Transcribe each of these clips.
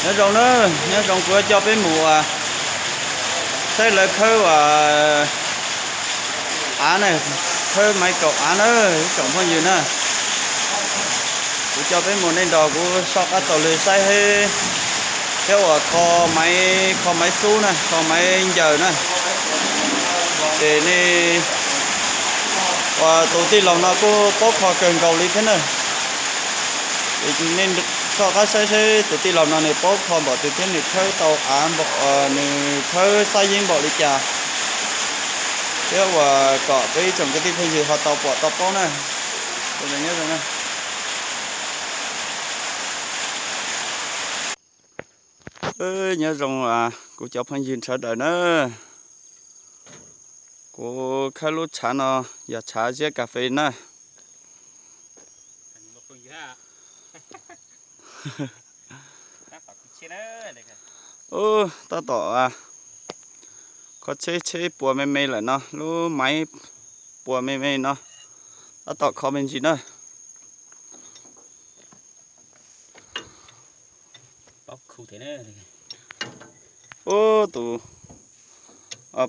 Nyob zoo na, nyob zoo, kuv coj peb mus ua saib lawv khawb ua av na, khawb maiv kaum av na, ib tsoom phooj ywg na. Kuv coj peb mus nej nrog kuv soj qab taug lw saib thiab ua kho maiv, kho maiv xub na, kho maiv ncaws na. Ces nej, ua tus tij laug no kuj paub kho kawg nkaus li thiab na. Nej soj qab saib seb tus tij laug no nws paub kho npaum twg thiab nws khawb tau av npaum, nws khawb xab yeeb npaum li cas, thiab ua kom peb ib tsoom kwv tij phooj ywg ho tau pom tau paub na. Nyob zoo, kuv cov phooj ywg sawv daws na, kuv khawb lub tshav no yog tshav ziab kas fes na. Ub, tab tom kho tsheb, tsheb puas me me lawm no, lub maiv puas me me no, tab tom kho me ntsis na. Ub, tus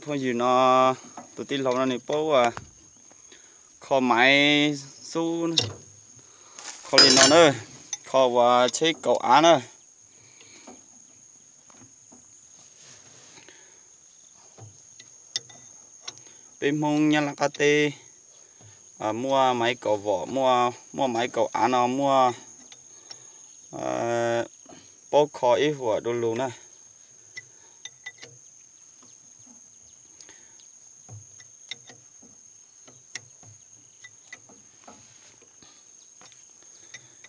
phooj ywg no, tus tij laug no nws paub kho maiv xub, kho li no na, kho ua tsheb kaum av na. Peb Hmoob Nyab Laj qab teb muaj maiv kaum vom, muaj maiv kaum av no muaj paub kho ib huam du lug na.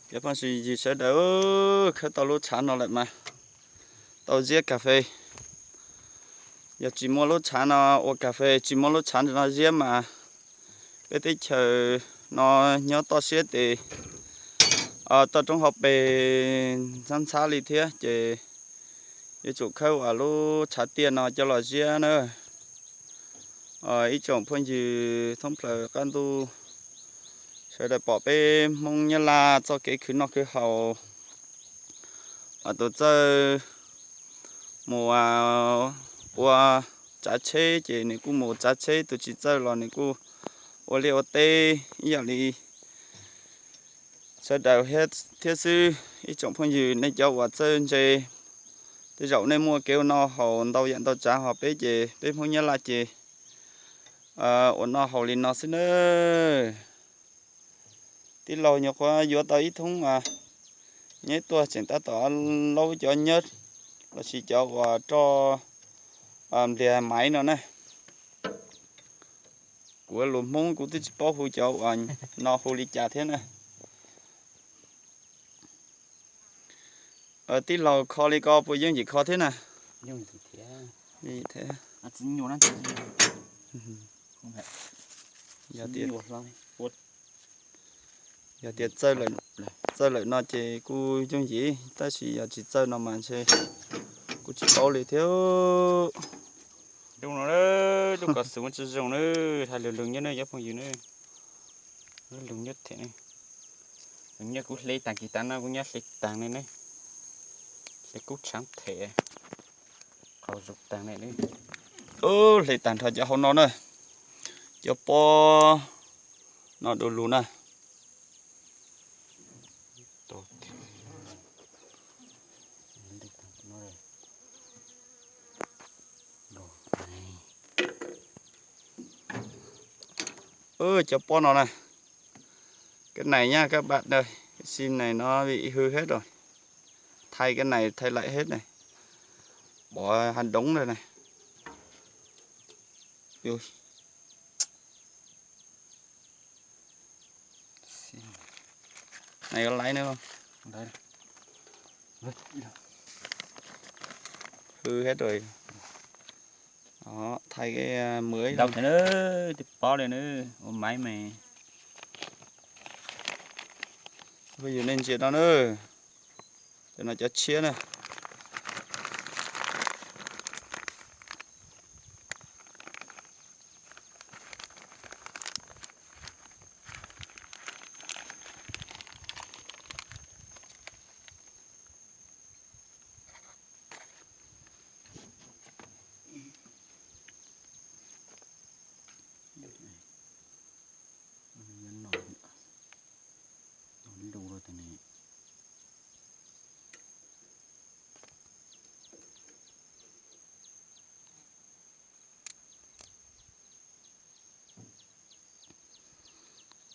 Cov phooj ywg sawv daws, khawb tau lub tshav no lawm mas tau ziab kas fes. Yog tsis muaj lub tshav no ua kas fes, tsis muaj lub tshav no ziab mas peb teb chaws no nyob toj siab tes toj roob hauv pes ntxhab ntxhab li thiab ces yuav tsum khawb ua lub tshav tiaj no coj los ziab na. Ib tsoom phooj ywg thoob plaws qab ntuj sawv daws pom peb Hmoob Nyab Laj txoj kev khwv noj khwv haus, tus txawj mus ua tsav tsheb ces nws kuj mus tsav tsheb, tus tsis txawj los nws kuj ua liaj ua teb ib yam li sawv daws thiab xwb. Ib tsoom phooj ywg nej cov uas txawj ntse, tej zaum nej muaj kev ua noj haus ntau yam ntau tsav, ho peb ces peb Hmoob Nyab Laj ces ua noj haus li no xwb nawb. Tij laug nyuam qhuav yuav tau ib thoob nyab tuaj tseem tab tom laub cov nyab lossis cov uas roj npliag maiv no na. Kuv lus Hmoob kuv twb tsis paub hu cov uas no hu li cas thiab na. Tij laug kho li ko puas yooj yim kho thiab na? Yog tias txawj lawm no ces kuj yooj yim, tab sis yog tsis txawj no mas ntshe kuj tsis paub li thiab. Lub no, lub ko xus muaj tsis zoo na, hais lus lus nyob ne cov phooj ywg na. Lub lus nyob them, lus nyob kuv hle tag kis tas no kuv nyob hle tag ne, hle kub tshaav them, qau zoo tag ne. Hle tag nrho cov hauv no na, cov pob no du lug na. Cov pob no na, cái này nha các bạn ơi, cái sim này nó bị hư hết rồi, thay cái này thay lại hết này, bỏ hạt đống rồi này. Này có lấy nữa không? Hư hết rồi. Đó, thay cái mới. Đâu thế nữa, tôi bỏ đây nữa, ôm máy mày. Bây giờ nên chuyện đó nữa. Cov no cov tshiab na.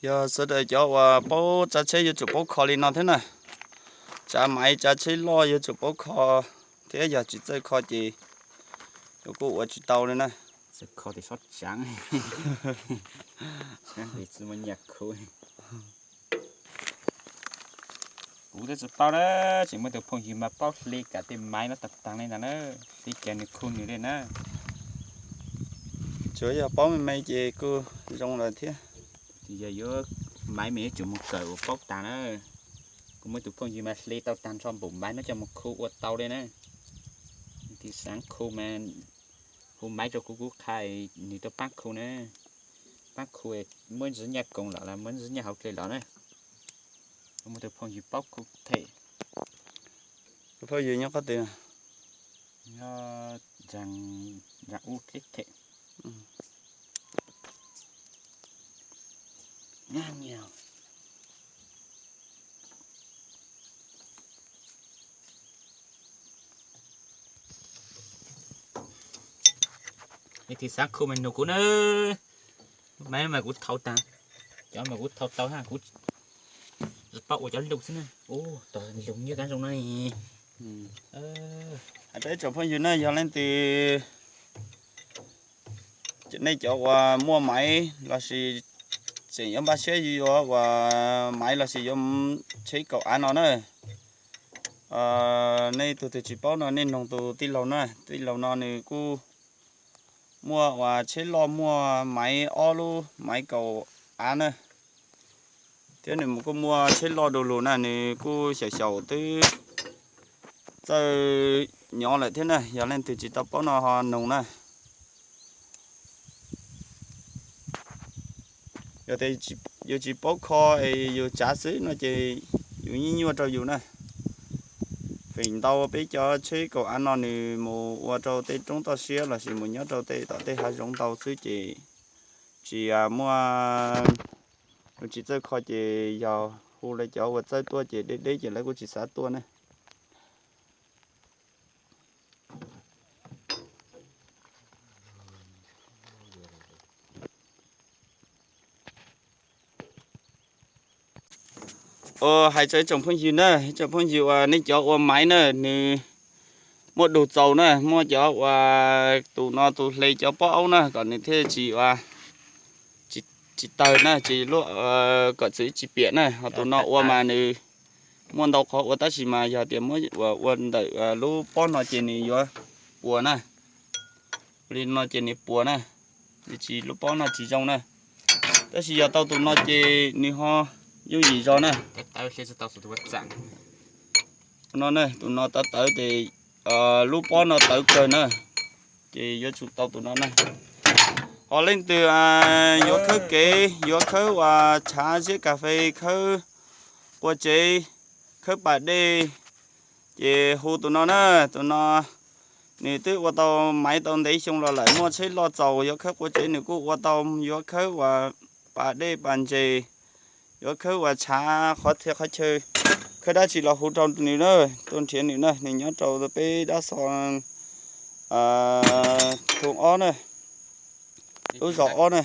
Yog sawv daws cov uas paub tsav tsheb yuav tsum paub kho li no thiab na. Tsav maiv tsav tsheb loj yuav tsum paub kho thiab, yog tsis txawj kho ces yuav kuj ua tsis tau li na. Txawj kho tias sob tsaav, tsis muaj nyiaj khu. Kuv twb tsis paub na, tseem muaj tus phooj ywg mas paub hle kav tej maiv no tag taag li ntag na, hle kav nws khu nws li na. Tsuav yog paub me me ces kuj zoo lawm thiab. Yog yuav maiv mas yuav tsum mus kawm uas paub tag na. Kuv muaj tus phooj ywg mas hle tau tag nrho npaum maiv no coj mus khu ua tau li na. Tis xaav khu mas hu maiv rau kuv, kuv qha nws tuaj paab khu na. Paab khu muab ntxiv nyaj koos los los muab ntxiv nyaj hauv dlej los na. Kuv muaj tus phooj ywg paub khu them. Tus phooj ywg nyob qhov twg? Nyob nraag ub teb them. Ib tis xaav khu mas nug kuv na. Maiv mas kuv thau tag, cov mas kuv thau tau hab, kuv paub ua cov lug xwb na. Ub, tos lug nyiaj kab zoo na. Hais rau ib tsoom phooj ywg na, yog leej twg nej cov uas muaj maiv lossis tseem yuav npaj siab yuav uas maiv lossis yuav tsheb kaum av no na, nej tug twg tsis paub no nej noog tus tij laug na. Tij laug no nws kuj muaj uas tsheb loj, muaj maiv ob lub, maiv kaum av na, thiab nws kuj muaj tsheb loj du lug na, nws kuj xyaum xyaum twb txawj nyob lawm thiab na. Yog leej twg tsis tau paub no ho noog na. Yog tias yus tsis paub kho es yus tsav xwb no ces yus yeej nyuaj rau yus na. Feem ntau peb cov tsheb kaum av no nws mus ua rau tej roob toj siab lossis mus nyob rau tej tom tej hav zoov ntau xwb ces tsis muaj, yus tsis txawj kho ces yog hu lawv cov uas txawj tuaj ces deb deb ces lawv kuj tsis xav tuaj ne. Hais rau ib tsoom phooj ywg na, ib tsoom phooj ywg uas nej cov ua maiv na, nws muaj dug txaus na, muaj cov uas tus no tus hle cov pob aub na kom nws thiaj tsis ua, tsis tawg na, tsis luaj, kom txwv tsis piam na. Ho tus no ua mas nws muaj ntau qhov ua tab sis mas yog tias muab ua ntawm lub pob no ces nws yuav puas na. Li no ces nws puas na, nws tsis, lub pob no tsis zoo na. Tab sis yog tau tus no ces nws ho yooj yim zog na. Tus no na, tus no tawv tawv ces lub pob no tawv kawg na, ces yuav tsum tau tus no na. Ho leej twg yuav khawb kev, yuav khawb uas tshav ziab kas fes, khawb qua tsev, khawb pas dej, ces hu tus no na. Tus no nws twb ua tau maiv tau ntev xyoo los lawm, muaj tsheb loj txaus, yuav khawb qua tsev nws kuj ua tau, yuav khawb uas pas dej pas ntses, yuav khawb uas tshav qhov txhia qhov chaw, khawb dab tsi los hu rau nws na, tuaj nrhiav nws na, nws nyob rau peb dab xo thoo ob na, lub zos ob na.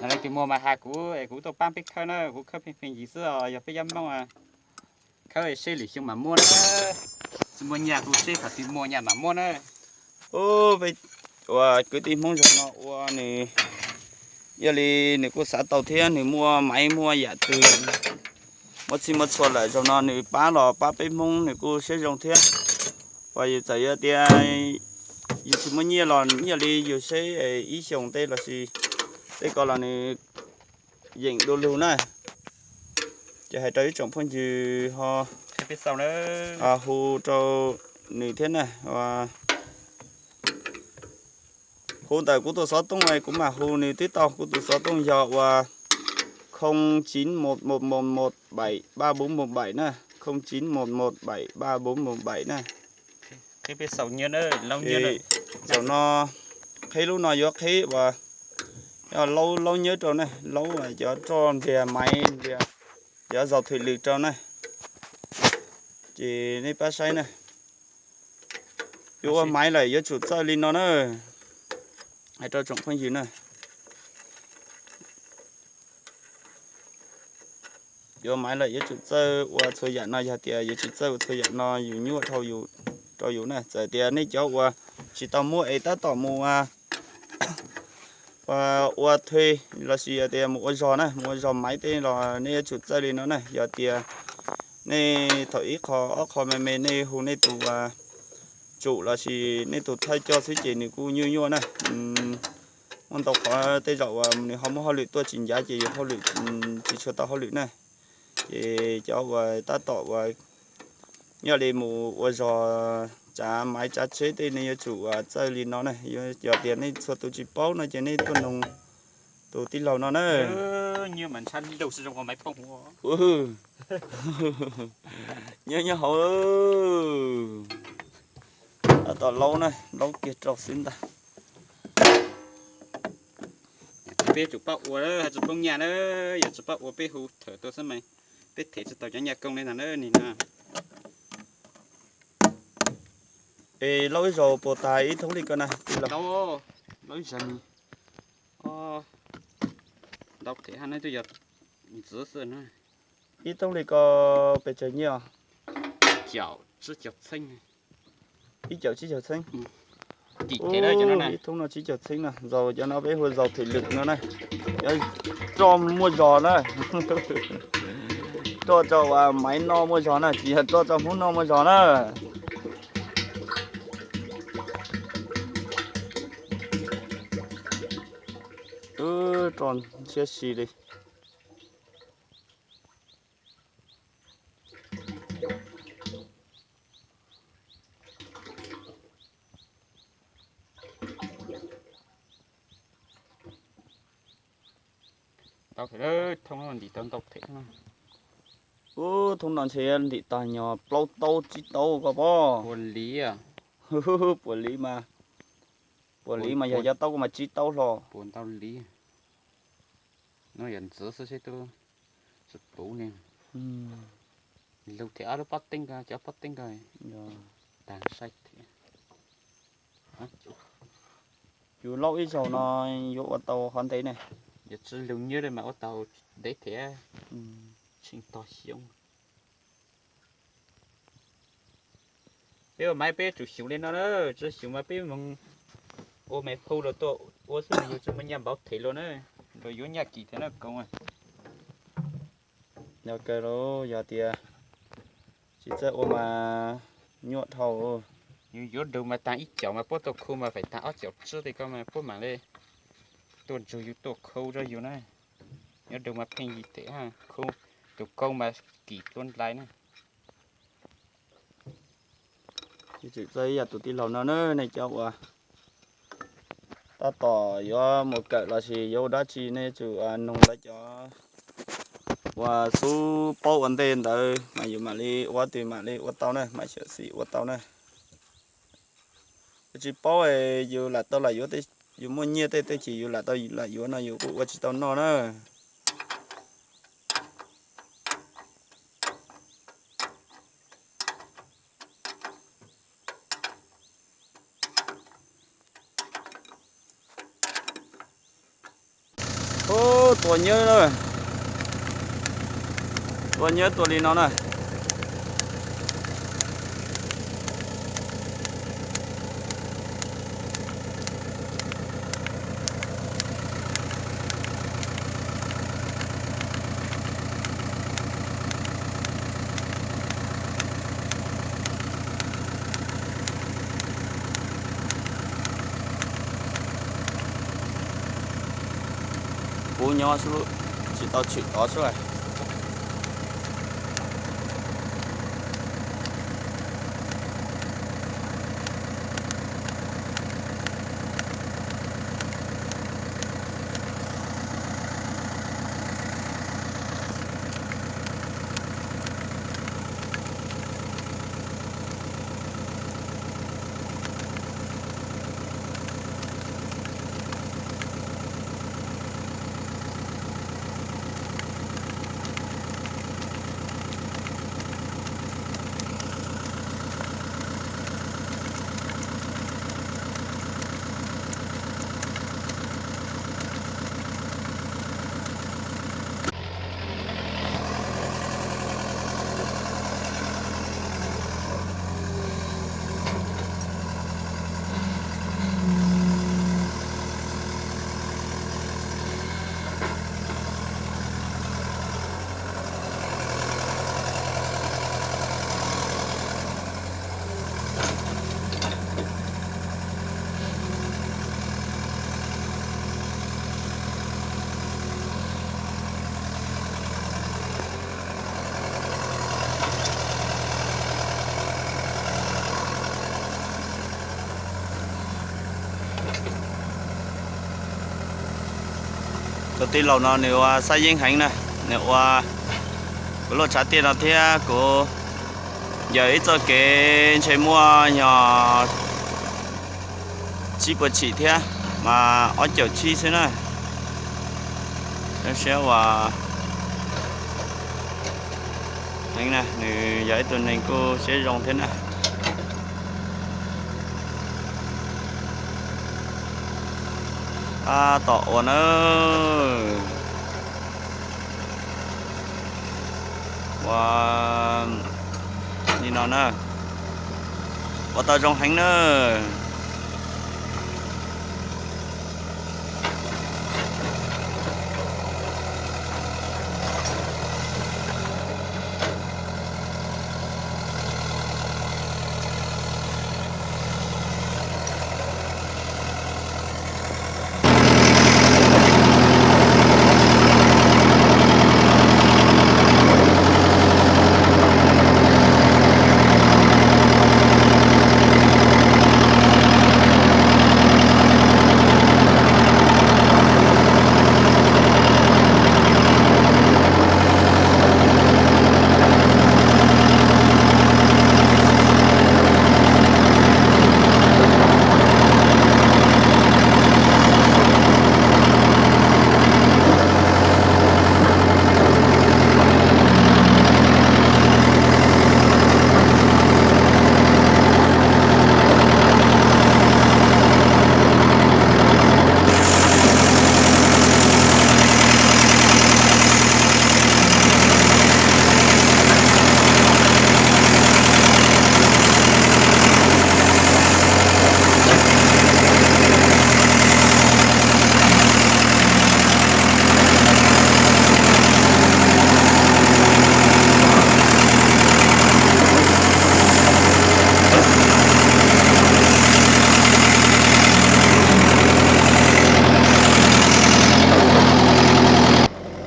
Leej twg muaj mas has kuv es kuv tuaj paab peb khawb na, kuv khawb pheej pheej yig xwb os, yog peb cov Hmoob khawb seb lwm xyoo mas muab na. Tsis muaj nyaj kuv seb thaum twg muaj nyaj mas muab na. Ua kwv tij Hmoob zaum no ua nws, yog li nws kuj xav tau thiab, nws muaj maiv muaj yam twg, muaj txhij muaj txhua lawm, zaum no nws pab los pab peb Hmoob nws kuj siab zoo thiab. Uas yus txawm yuav tias yus tsis muaj nyiaj los yog li yus seb ib xyoos tej lossis tej ko los nws yeem du lug na. Ces hais rau ib tsoom phooj ywg ho hu rau nws thiab na. Hu ntawm kuv tus xov tooj, kuv mam hu nws twb tau. Kuv tus xov tooj yog uas không chín một một một một bảy ba bốn một bảy na, không chín một một bảy ba bốn một bảy na. Zaum no qhib lub no yuav qhib uas laub, laub nyawb rau na, laub cov roj npliag maiv npliag, cov zaus thwm lwm rau na. Ces nej pab saib na, yuav ua maiv lawm yuav tsum txawj li no na, hais rau tsoom phooj ywg na. Yuav maiv lawm yuav tsum txawj ua txhua yam no, yog tias yus tsis txawj ua txhua yam no yus nyuaj dhau rau yus na. Txawm tias nej cov uas tsis tau muaj es tab tom mus ua thuê lossis tias mus ua zog na, mus ua zog maiv tej los nej yuav tsum txawj li no na. Yog tias nej thaum ib qho ob qho me me nej hu nej tus tsum lossis nej tus thawj coj xwb ces nws kuj nyuaj nyuaj na. Muaj ntau qhov tej zaum uas nws ho muaj hauj lwm tuaj tsis ncav ces yus hauj lwm tsis tshua tau hauj lwm na. Ces cov uas tab tom uas nyob li mus ua zog tsav maiv tsav tsheb tej nej yuav tsum uas txawj li no na. Yog tias nej txhua tus tsis paub no ces nej tuaj noog tus tij laug no na. Nyob nyob hauv, tab tom laub na, laub kiag rau xwb ntag. Peb tsum pab ua, hais tsis poob nyaj na, yog tsis pab ua peb hu thawm tuaj xwb mas peb them tsis tau cov nyaj koob li ntag na nim no. Es laub ib zaug puas tas ib thoob li ko na? Laub ib zaug ni, ntau them ha, twb yog ntxiv xwb na. Ib thoob li ko pes tsawg nyiaj? Caum tsib caug txheeb. Ib caum tsib caug txheeb. Ib thoob no tsib caug txheeb no, zaus cov no peb hu zaus them lwm no na. Yuav roj muaj zog na. Roj rau uas maiv noj muaj zog na, tsis yog roj rau hmoob noj muaj zog na. Roj siab si li. Tau them, thoob no ntim tau ntau them. Ub, thoob no ntshe ntim tag nyog plaub taub tsib taub ko pob. Puas li, puas li mas, puas li mas yog cov taub ko mas tsib taub hlo. Puas ntau li. No yog ntxiv xwb seb tub tsis puv ne. Lug them ob lub pob teeb ko, cov pob teeb ko. Tag saib thiab. Yus laub ib zaug no yuav ua tau qhov ntev ne. Yog tsis lug nyiab li mas ua tau ntev thiab. Tsis tog xyoob. Peb ua maiv peb tsum xyum li no na, tsis xyum mas peb moog ua me phu los tuaj ua xwb mas yus tsis muaj nyaj npauv them luag na, luag yuav nyaj kim thiab na koos. Yog kawg lauj, yog tias tsis txawj ua mas nyuaj dhau. Yus yuav lug mas taag ib caum mas puab tuaj khu mas faim taag ob caum tsib li ko mas puab mam li tuaj ntsug yus tuaj khu rau yus na. Yuav lug mas pheej yim them, khu tus koos mas kim dlua nplai na. Txawm ib yam tus tij laug no na, nej cov uas tab tom yuav mus kawm lossis yuav ua dab tsi nej yuav tsum noog lawv cov uas xub paub ua ntej ntawd mas yus mam li ua twg mam li ua tau na, mam xyuam xim ua tau na. Yus tsis paub yus lam tau lam yuav, yus muaj nyiaj tej tej chim yus lam tau lam yuav no yus kuj ua tsis tau noj na. Ub, tua nyab na, tua nyab tua li no na. Kuv nyob xwb, tsis tau tshwm tod xwb. Tus tij laug no nws ua xab yeeb heev na, nws ua kuv lub tshav tiaj no thiab kuv yawm ib txoj kev ntshe muaj yog tsib puas tshim thiab, mas ob caum tsib xwb na. Zoo siab ua heev na, nws yog ib tug neeg kuj siab zoo thiab na. Tab tom ua na. Ua li no na, ua tau zoo heev na.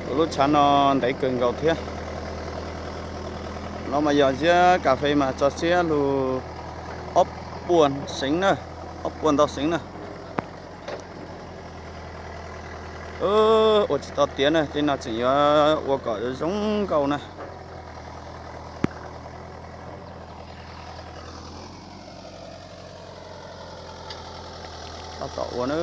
Kuv lub tshav no ntev kawg nkaus thiab. No mas yog ziab kas fes mas tso siab lug ob puas seev na, ob puas ntau seev na. Ua tsis tau tiav na, tej no tseem yuav ua kom zoo nkauj na. Tab tom ua na.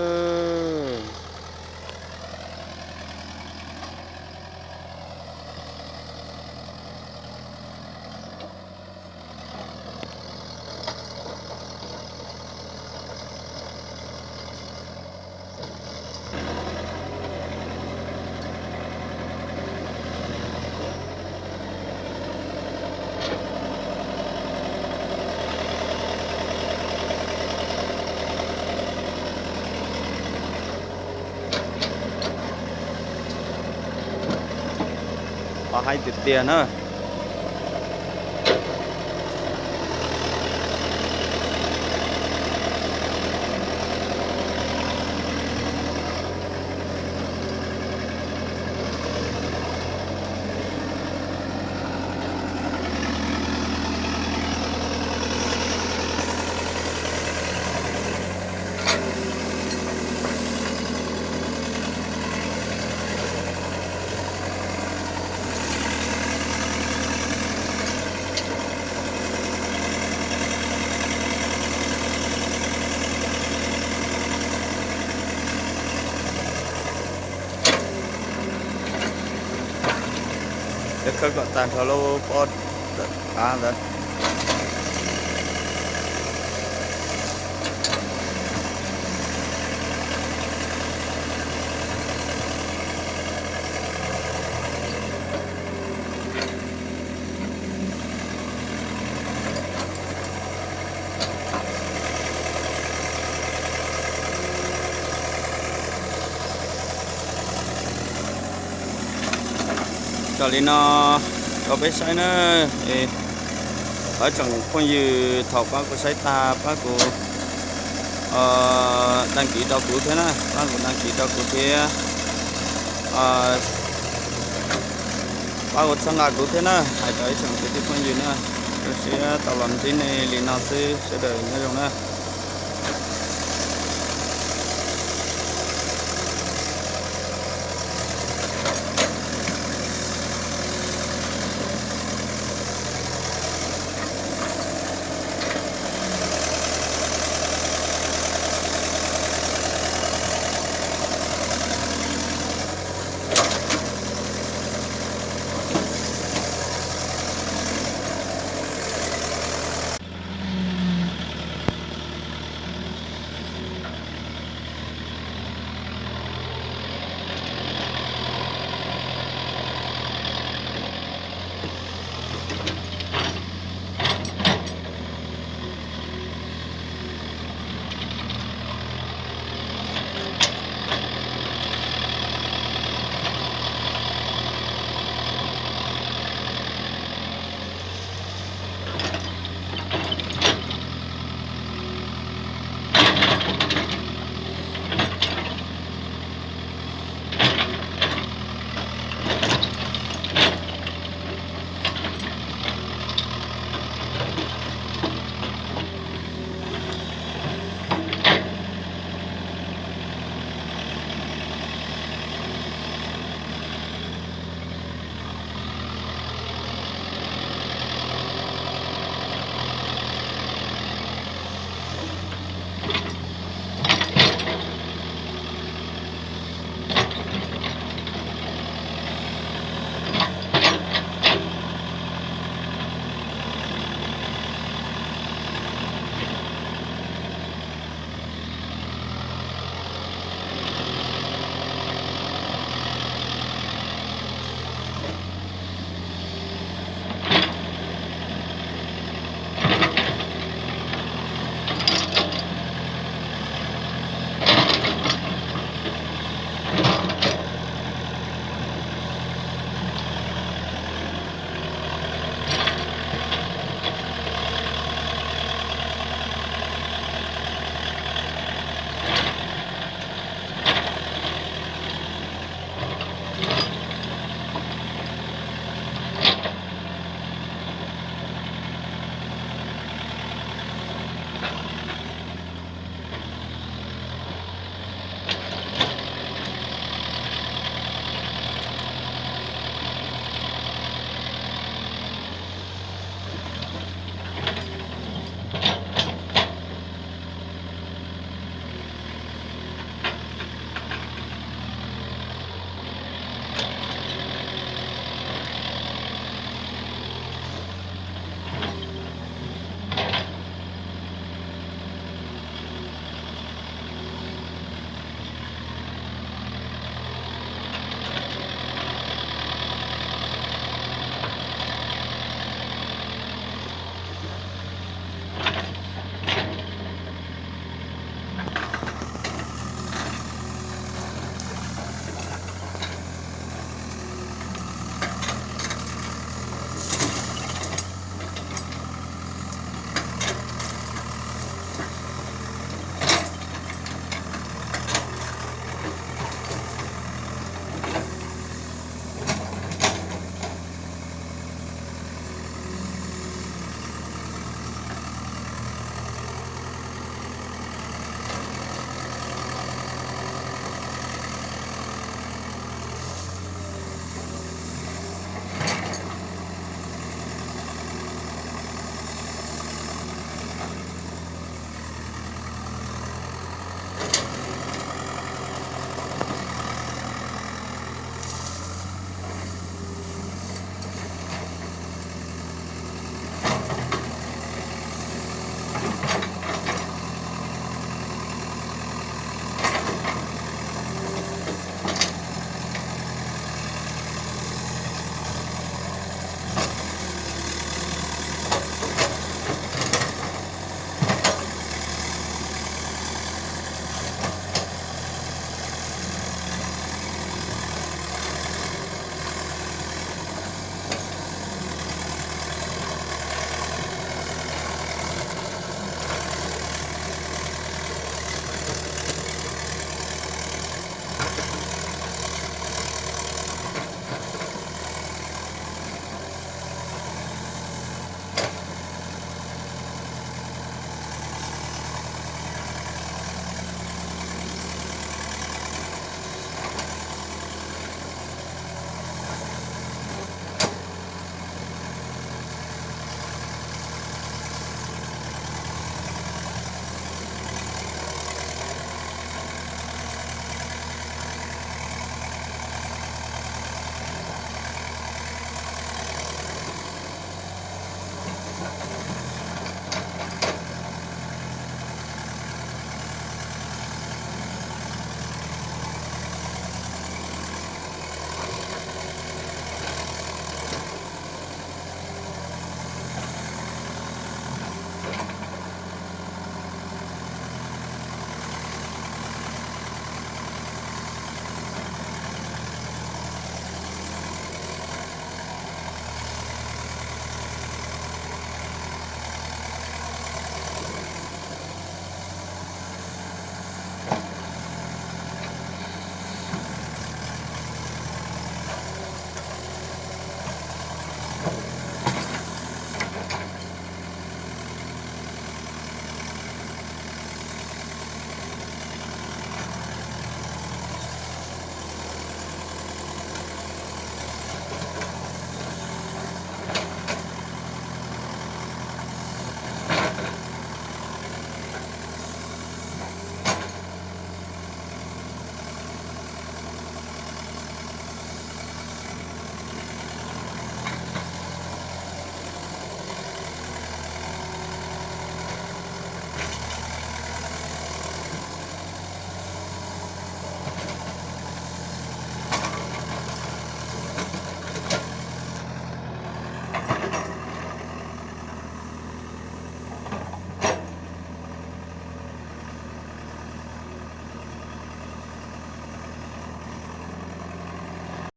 Qhov haib tiag tiag na. Yuav khawb kom tag nrho lub pob av ntawd. Tso li no rau peb saib na. Thov ib tsoom phooj ywg thaum pab kuv saib tag pab kuv đăng ký rau kuv thiab na, pab kuv đăng ký rau kuv thiab, pab kuv txhawb nqa kuv thiab na, hais rau ib tsoom kwv tij phooj ywg na. Zoo siab tau los ntsib nej li no xwb, sawv daws nyob zoo na.